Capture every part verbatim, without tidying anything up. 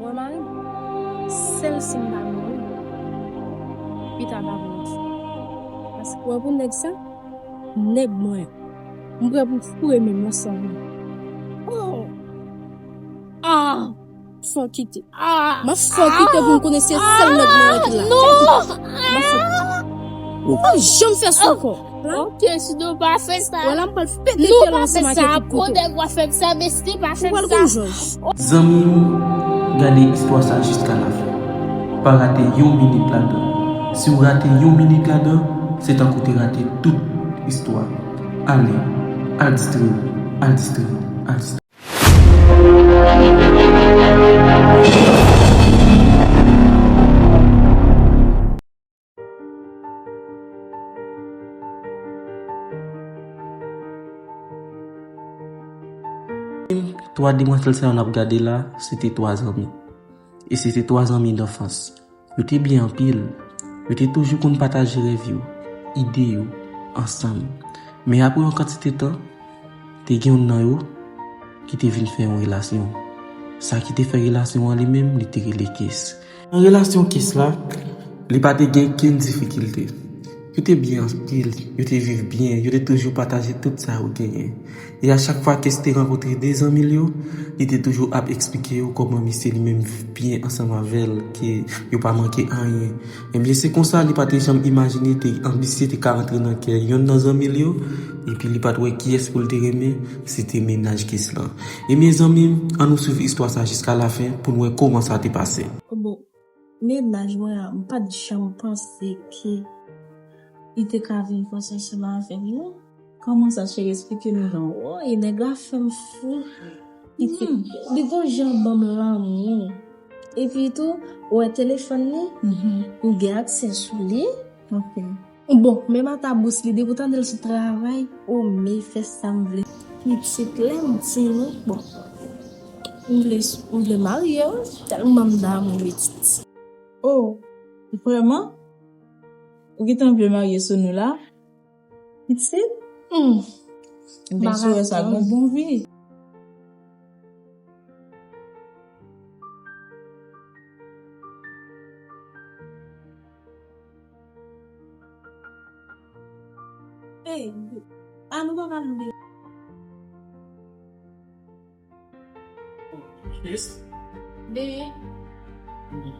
Mwen mari, sèl si m pa mouri, pita pa pou mwen. Paske w wè pou nèg sa, nèg mwen. M prè pou foure men m nan san mwen. Oh! Ah! Fò kite. Ah! M ap fè w kite pou m konnen se sèl nèg mwen ki la. Non! M ap fè w kite. Ou p ap janm fè sa ankò. Ok, si nou pa fè sa. Wè la, m pral pete fyèl ansanm ak ekip kouto. Ou pa fè sa, besti, pa fè sa. Ou pral konn jòj. Zanmi m, gade istwa sa jiska lafen. Pa rate yon minit ladan. Si w rate yon minit ladan, se tankou w te rate tout istwa. Ale, al distre w, al distre w, al distre w. Twa demwazèl sa yo n ap gade la, se te twa zanmi. E se te twa zanmi danfans. Yo te byen anpil. Yo te toujou konn pataje rèv yo, ide yo, ansanm. Men apre yon kantite tan, te gen youn nan yo ki te vin fè yon relasyon. Sa ki te fè relasyon an li menm, li te rele Kes. Nan relasyon Kes la, li pa te gen kenn difikilte. Yo te byen anpil, yo te viv byen, yo te toujou pataje tout sa yo genyen. E a chak fwa Kes te rankontre de zanmi l yo, li te toujou ap eksplike yo kòman misye li menm viv byen ansanm avè l, ke yo pa manke anyen. Ebyen, se konsa li pa te janm imajine te, misye te ka rantre nan kè yonn nan zanmi l yo, epi li pa t wè kiyès pou l te renmen, se te mennaj Kes lan. Ebyen, zanmi m, ann nou swiv istwa sa jiska lafen pou n wè kòman sa te pase. Bon, mennaj mwen an, m pa t janm panse ke li te ka vin konsa ansanm avè m, non. Kòman sa, cheri? Eksplike nou, non. Woy, nèg la fè m fou. Li te, li gon jan ban m lanmou. Epi tou, ou wè telefòn li, m gen aksè sou li. Ok. Bon, men m ata bous li, depi w tande l sou travay, o, men fè sa m vle. Pitit, lè m di nou, bon, m vle, m vle marye wi, tèlman m damou pitit. Oh, vrèman? Ou gentan vle marye sou nou la? Pitit? Hmm. Ebyen, si w wè sa, gon bon vi. Ey, a nou pa pale de. Yes. Bebe.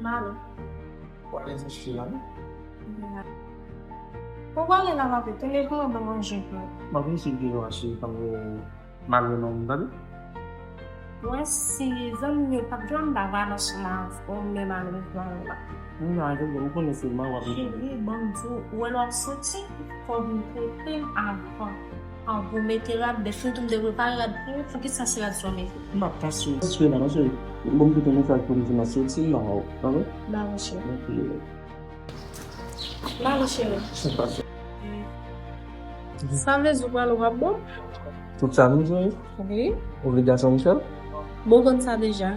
Malo. Ou alèz nan chita la, non? Ou pale la, papi, telefòn nan ban manje pou. M ap eseye de yo achte, pa vle. Malve non, m tande. Mwen, si zanmi m yo p ap janm ba valans la, ou menm malve non la. M nan ankèt, ou konnen sèlman w ap. Cheri, ban m di w, ou wè lè w ap soti, fò w vin kote m avan. An, pou mete rad, depi m te prepare rad pou ou, poukisa se rad sa w mete? M ap pase w. Sou la, non, cheri. Bon, m kite mesaj pou m di m ap soti, m ap wè w. Tande? Ba, mon cheri. Ok. Mami cheri. Sa vle di ou pral ou ap bon? Tout sa nou jwe? Wi. Ou vle gason m fè l? Bon, konn sa deja.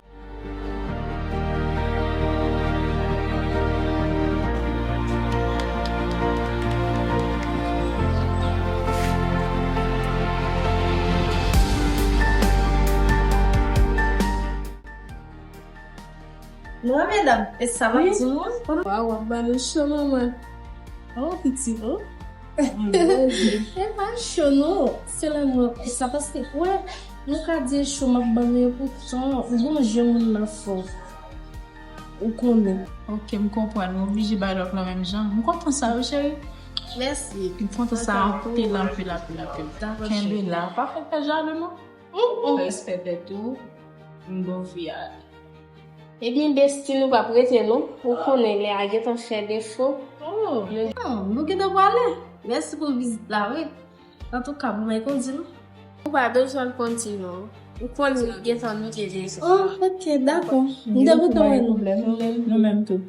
Non, medam, e sa m ap di nou? Waw, w ap ba nou cho, manman. Oh, pitit, oh. E pa cho, non. Se lanmou, sa paske, wè, nou ka di e cho, m ap ba nou, e poutan, ou gon jan moun nan fò. Ou konnen. Ok, m konprann. Ou oblije bay lòt lan menm jan. M kontan sa, wi, cheri. Mèsi. M kontan sa anpil, anpil, anpil, anpil. Dakò, cheri. Kenbe la. Pa fè kè jalou, non. Respè tèt ou, m ba w vi a. Ebyen, besti, nou p ap rete, non. Ou konnen lè a gentan fè defo. Oh, nou gentan prale. Mèsi pou vizit la, wi. Antouka, bon, mwen kondi, non. Ou pa bezwen kondi, non. Ou konnen gentan nou te deja. Oh, ok, dakò. M te kontan wè nou. Nou menm tou.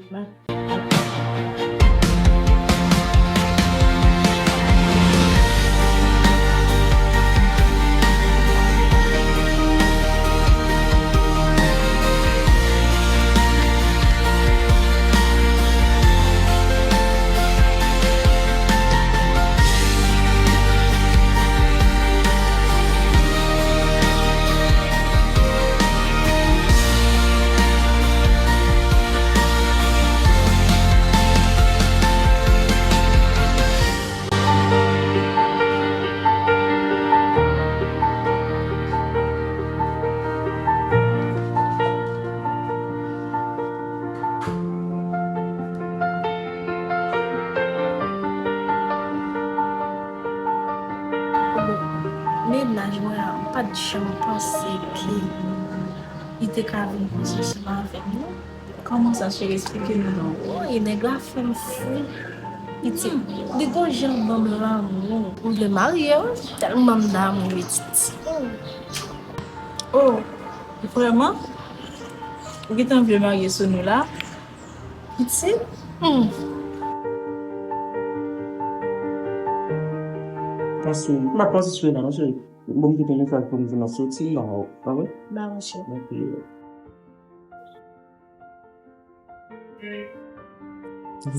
Janm panse ke li te ka vin koze ansanm avè m, non. Kòman sa, cheri? Esplike nou non. Woy, nèg la fè m fou. Li di, li gon jan ban m lanmou. M vle marye, wi. Tèlman m damou pitit. Oh, vrèman? Ou gentan vle marye sou nou la? Pitit? Hmm. Panse, m ap panse sou Ena, non, cheri. Bon, m kite mesaj pou m vin nan soti, non, pa vre? Ba, monchè. Ok.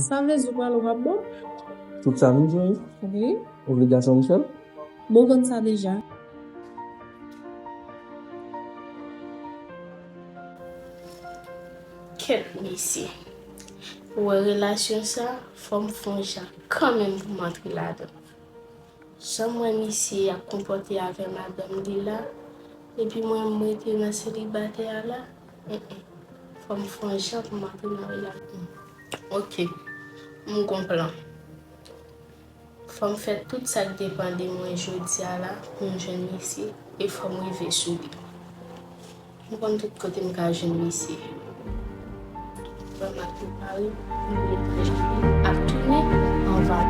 Sa vle di ou prale w ap bon? Tout sa vin di, wi. Wi. Ou vle gason, Michel? Bon, konn sa deja. Kèt, mesye. Ou wè relasyon sa, fò m fè yon jan kanmenm pou m antre ladan. Jan m wè misye ap konpòte avè madanm li la, epi mwen m rete nan selibatè a la, mm, mm. Fò m fè yon jan pou m antre nan relasyon. Ok, m gon plan. Fò m fè tout sa k depann de mwen jodi a la pou m jwenn misye, e fò m rive sou li. M konn tout kote m ka jwenn misye. Fò m al prepare pou m deplwaye ap tounen anvan.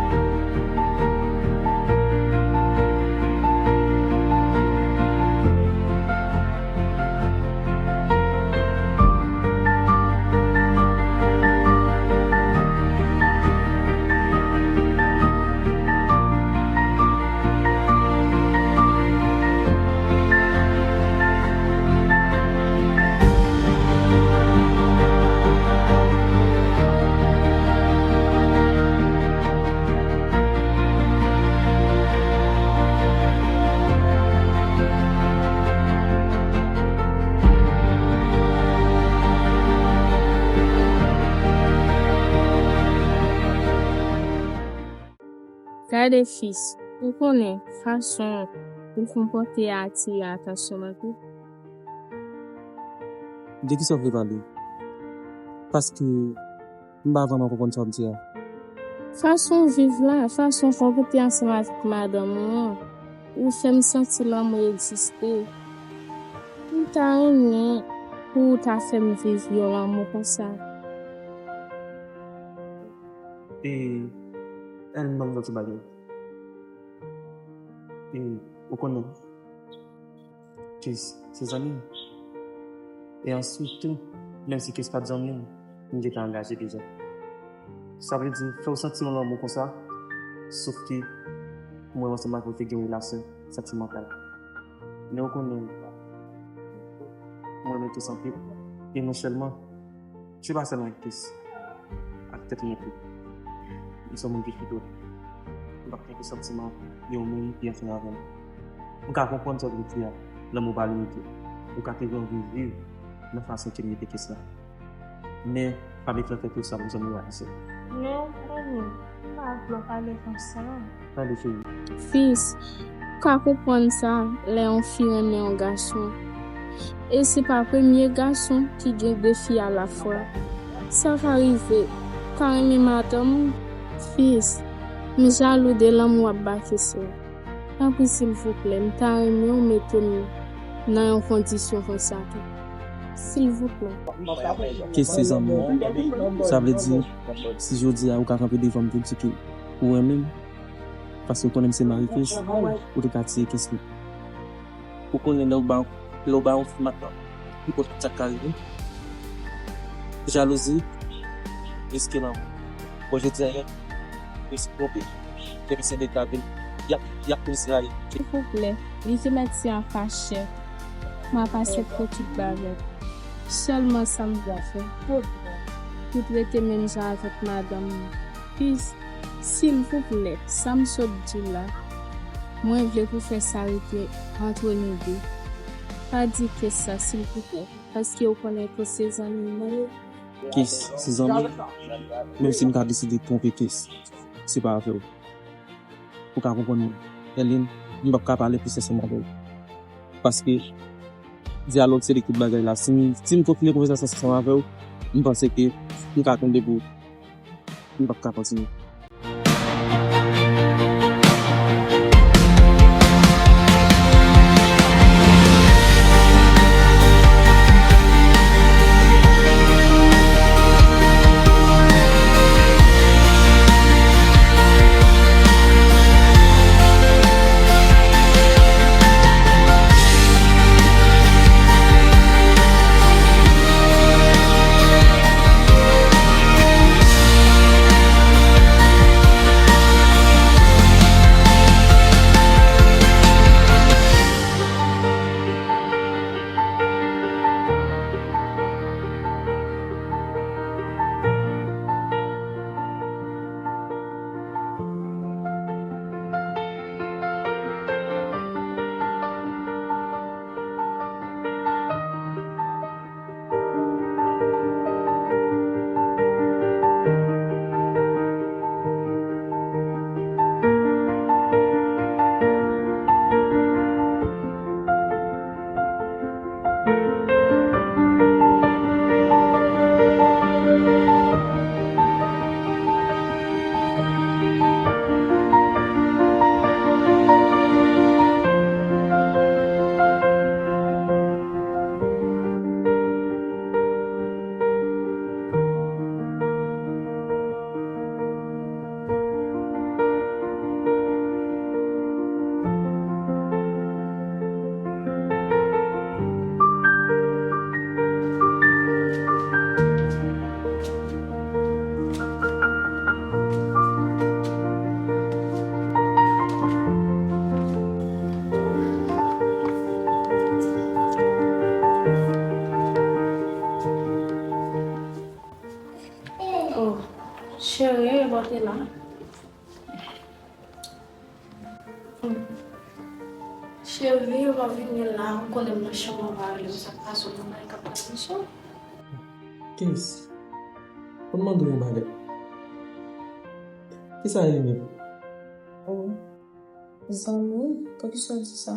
Gade, Fis, ou konnen fason ou konpòte a atire atansyon m anpil. De kisa w vle pale? Paske m pa vrèman konprann sa w ap di a. Fason w viv la, fason w konpòte ansanm avèk madanm ou an, ou fè m santi lanmou egziste. M ta renmen pou w ta fè m viv yon lanmou konsa. E, ann ban m yon ti bagay. E, ou konnen, Kis se zanmi m. E answit tou, menm si Kis pa t zanmi m, m gentan angaje deja. Sa vle di, fè w santi yon lanmou konsa, sof ke mwen ansanm avè w te gen yon relasyon santimantal. Men ou konnen, mwen renmen Kis anpil. E non sèlman, se pa sèlman Kis, ak tèt mwen tou. Li se yon moun ki fidèl. M p ap kenbe santiman yon moun ki ansanm avè m. M ka konprann sa w vle di a, lanmou pa limite. Ou ka te gen anvi viv nan fason ke m rete Kis la. Men, pa met nan tèt ou sa, m zanmi w Ayisyen. Non, Dani, m pa vle w pale konsa. Tande, cheri. Fis, ou ka konprann sa lè yon fi renmen yon gason. E se pa premye gason ki gen de fi alafwa. Sa ka rive, ou ka renmen madanm ou. Fis, m jalou de lanmou w ap ba Kis la. Tanpri, silvouplè, m ta renmen w mete m nan yon kondisyon konsa tou. Silvouplè. Kis se zanmi w. Sa vle di, si jodi a ou ka kanpe devan m pou di ke ou renmen m, paske ou konnen m se mari Kis, ou te ka tiye Kis tou. Ou konnen lè w ba, lè w ba yon fi madanm, nenpòt sa k ka rive. Jalouzi riske lanmou. Bon, jodi a, y ap riske twonpe. Depi se leta vin, y ap, y ap plis rayi. Silvouplè, li te mèt se an kachèt. M ap aksepte tout bagay. Sèlman sa m dwe fè, tout rete menm jan avèk madanm mwen. Kis, silvouplè, sa m sot di la, mwen vle pou fè sa rete antre nou de. Pa di Kis sa, silvouplè, paske ou konnen Kis se zanmi mwen. Kis se zanmi m. Menm si m ta deside twonpe Kis, se pa afè w. Ou ka konprann mwen. Erline, m p ap ka pale plis ansanm avè w. Paske dyalòg se li ki tout bagay la. Si m, si m kontinye konvèsasyon ansanm avè w, m panse ke m ka tonbe pou ou. M p ap ka kontinye. Cheri, e bò te la. Cheri, ou pa vini la, ou konnen m nan chanm anba li, sa k pase, ou konnen k ap pase sou. Kes, pou m mande w yon bagay. Kisa e li menm? Oh, zanmi, poukisa w di sa?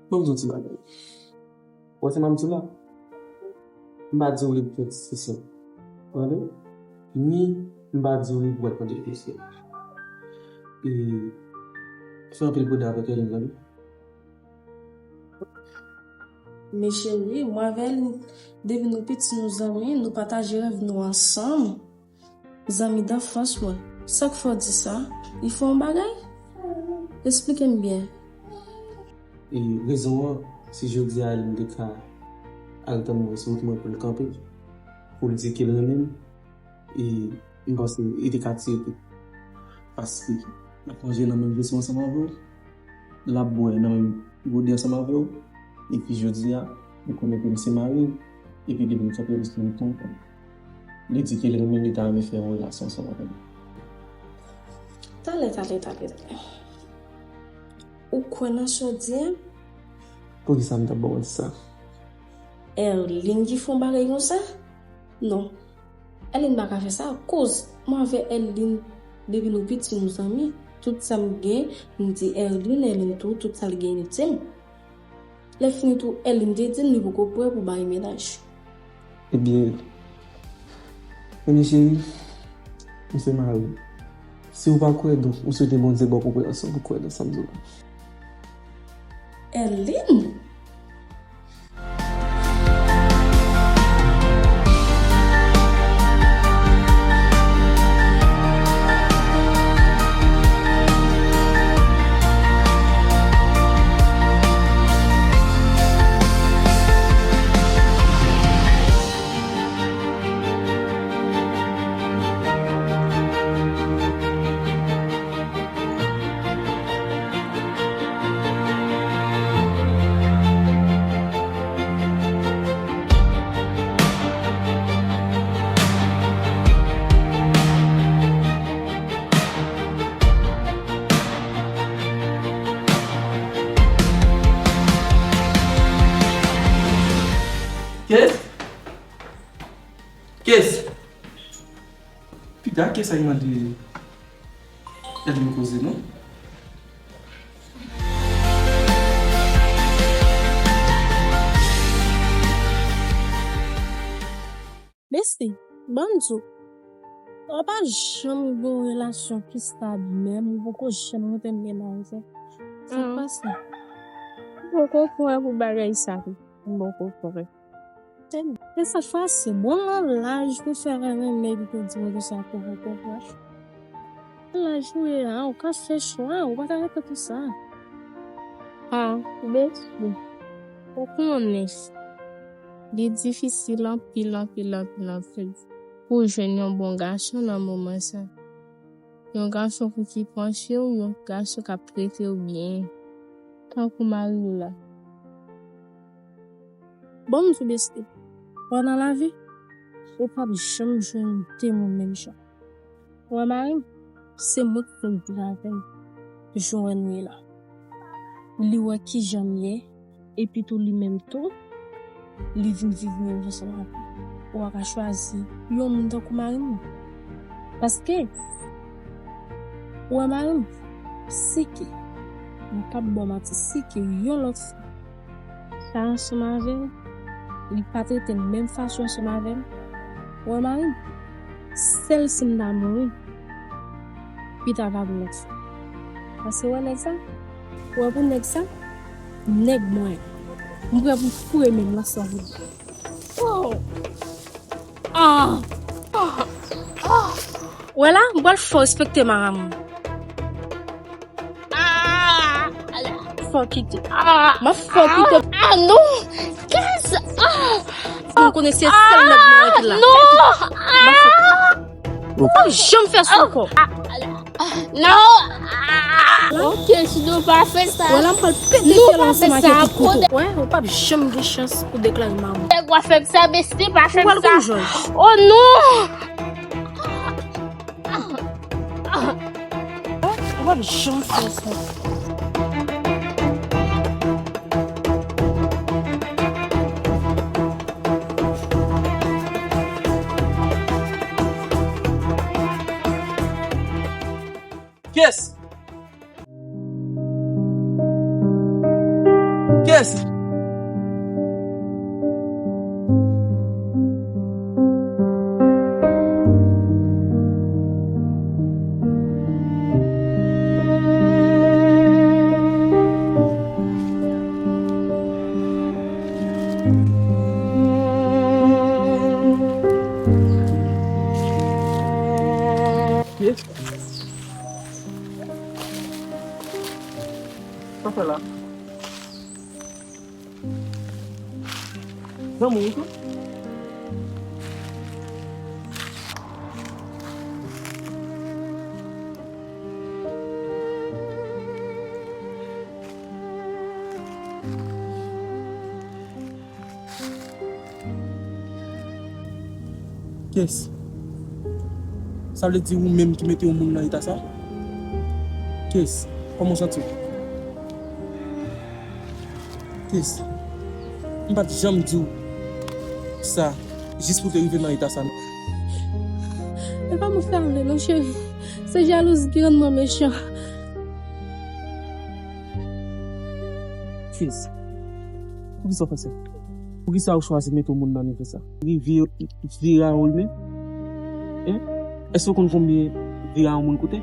Ban m di w ti bagay. Ou wè sa m ap di w la? M pa di w li pou fè ekspesyal. Tande? Ni m pa di w li pou al pran ekspesyal. E fè anpil pridans avèk Erline, tande? Men cheri, mwen avè l, depi nou piti, nou zanmi, nou pataje rèv nou ansanm. Zanmi danfans mwen, sa k fè w di sa? Li fè yon bagay? Esplike m byen. E rezon an, si jodi a Erline te ka al tann mwen sou wout mwen pou l kanpe, pou l di ke l renmen m, e m panse li te ka tire tou. Paske l ap manje nan menm veso ansanm avè w, l ap bwè nan menm gode ansanm avè w, epi jodi a, li konnen ke m se mari l, epi depi m kanpe, li se kontan. Li di ke li renmen, li ta renmen fè yon relasyon ansanm avè m. Talè, talè, talè, talè. Ou kwè nan sa w di a? Poukisa m t ap ba w manti sa? Erline ki fè yon bagay konsa? Non. Erline pa ka fè sa, koz mwen avè Erline, depi nou piti, nou zanmi. Tout sa m gen, m di Erline, Erline tou, tout sa l gen, li di m. Lè fini tou, Erline te di m li poko prè pou bay mennaj. Ebyen, ebyen cheri, m se mari w. Si w pa kwè, donk, m swete Bondye ba w konpreyansyon pou kwè nan sa m di w la. Erline! Kes? Kes? Piga, Kes a mande Erline koze, non? Besti, ban m di w, w pa janm gen yon relasyon ki stab menm, ou poko janm rete menaj. Sa k pase? M poko prè pou bagay sa tou. M poko prè. E sa k pase? Bon, nan laj pou fè renmen, epi pou di m konsa, poko prè. Laj ou ye a, ou ka fè chwa, ou pa ka rete konsa. Ah, besti, ou konnen, li difisil anpil, anpil, anpil, anpil pou jwenn yon bon gason nan moman sa. Yon gason pou ki panse w, yon gason k ap trete w byen, tankou mari w la. Bon, m di w besti, wè nan lavi, ou p ap janm jwenn de moun menm jan. Ou wè mari m, se mwen ki konn viv avè l, jan w wè nou ye la. Li wè kijan m ye, epi tou li menm tou, li vin viv menm jan ansanm avè m. Ou pa ka chwazi yon moun tankou mari m. Paske, ou wè mari m, si ke, m p ap ba w manti, si ke yon lòt fi ta ansanm avè l, li pa trete m menm fason ansanm avè m. Ou wè mari m, sèl si m ta mouri, pita pa pou nèg sa. Paske wè nèg sa, wè pou nèg sa, nèg mwen, m prè pou foure men m nan san vide. Oh! Ah! Ah! Ah! Wè la, m pral fè w respekte madanm ou. Ah! Fò kite. Ah! M ap fè w kite. Ah, non! Kès? Ah! Ou konnen se sèl nèg mwen ki la. Non! M ap fè w kite. Ou pa janm fè sa ankò. Ah! Non! Ah! Ok, Sido, pa fè sa. Wè la, m pral pete fyèl ansanm ak epi kouto. Wè, ou p ap janm gen chans pou deklare m amou. Nèg, w ap fè m sa, besti, pa fè m sa. Ou pral konn jòj. Oh non! Ou p ap janm fè sa. Kiyès? Kiyès? Kiyès? Sa fè la? Zanmi w tou? Kiyès? Sa vle di ou menm ki mete yon moun nan eta sa? Kiyès? Kòman w santi w? Kiyès? M pa t janm di w sa jis pou w te rive nan eta sa, non. E pa mwen fè ale, non, cheri. Se jalouzi ki rann mwen mechan. Kiyès? Poukisa w fè sa? Poukisa w chwazi mete yon moun nan nivo sa? Li vire, vire a yon imen? Hein? Èske w konn konbyen vire a yon moun koute?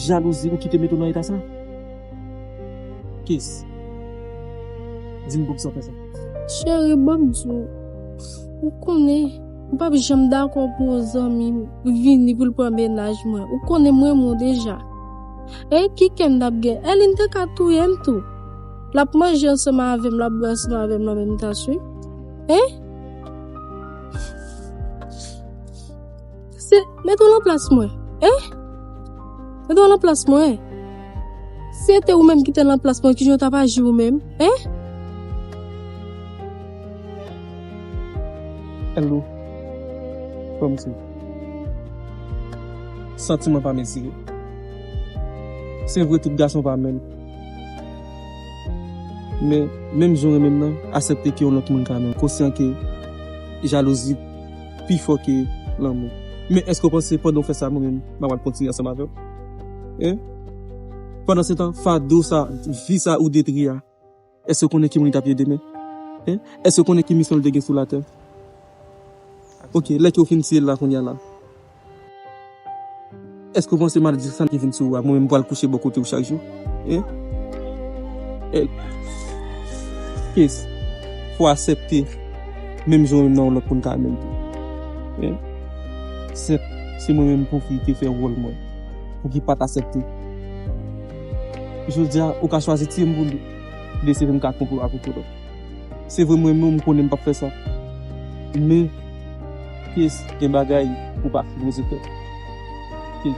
Jalouzi ou ki te mete w nan eta sa? Kiyès? Di m poukisa w fè sa. Cheri, ban m di w, ou konnen, m p ap janm dakò pou yon zanmi m vini pou l pran mennaj mwen. Ou konnen m renmen w deja. E ki kè m t ap gen? Elin te ka touye m tou. L ap manje ansanm avè m, l ap bwè ansanm avè m nan menm tas, wi. Hein? Se, mete w nan plas mwen. Hein? Mete w nan plas mwen. Si se te ou menm ki te nan plas mwen, kijan w t ap aji ou menm? Hein? Hello. Kòman se? Santiman pa mezire. Se vre, tout gason pa menm. Men, menm jan w renmen m nan, aksepte ke yon lòt moun ka renmen w. Konsyan ke jalouzi pi fò ke lanmou. Men èske w panse pandan w fè sa, mwen menm, m ap kontinye ansanm avè w? Hein? Pandan se tan, fado sa, vi sa ou detwi a, èske w konnen ki moun li t ap ye demen? Hein? Èske w konnen ki misyon li te gen sou latè? Ok, lè ke w fin tiye l la kounye a la, èske w panse malediksyon ki vin sou ou a, mwen menm m pral kouche bò kote w chak jou? Hein? Eh, Kiyès? Fò w aksepte, menm jan w renmen nan yon lòt moun ka renmen tou. Hein? Se, se mwen menm pou ki te fè wòl mwen, pou ki pa t aksepte. Jodi a, ou ka chwazi tiye m pou li, lese m ka konplo avèk yon lòt. Se vre, mwen menm, m konnen m p ap fè sa. Men, Kiyès, gen bagay ou pa sipoze fè. Kiyès,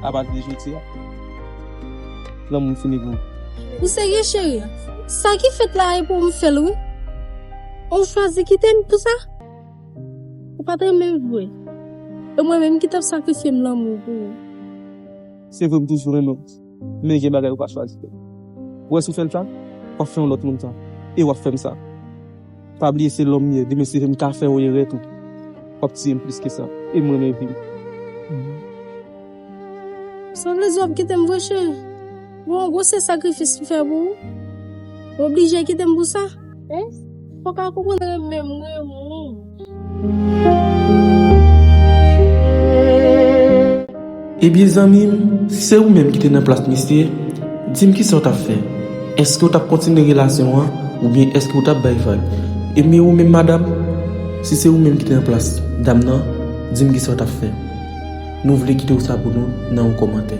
apati de jodi a, lanmou m fini pou ou. Ou serye, cheri? Sa ki fèt la, e pou m fè l, wi. Ou chwazi kite m pou sa? Ou pa t renmen m vre. E mwen menm ki t ap sakrifye m lanmou pou ou. Se vre, m toujou renmen w. Men gen bagay ou pa chwazi fè. Ou wè si w fè l sa, w ap fè yon lòt moun sa. E w ap fè m sa. Pa bliye se lòm m ye, demen si m ka fè yon erè tou, w ap tiye m plis ke sa. E m renmen vi m. Sa vle di w ap kite m vre, cheri? Bon, gwo se sakrifis m fè pou ou. Ou oblije kite m pou sa? Hein? Fòk a konprann renmen m renmen w. Ebyen, zanmi m, si se ou menm ki te nan plas misye, di m kisa w t ap fè. Èske w t ap kontinye relasyon an, oubyen èske w t ap bay vag? Ebyen, ou menm, madanm, si se ou menm ki te nan plas dam nan, di m kisa w t ap fè. Nou vle kite w sa pou nou nan yon kòmantè.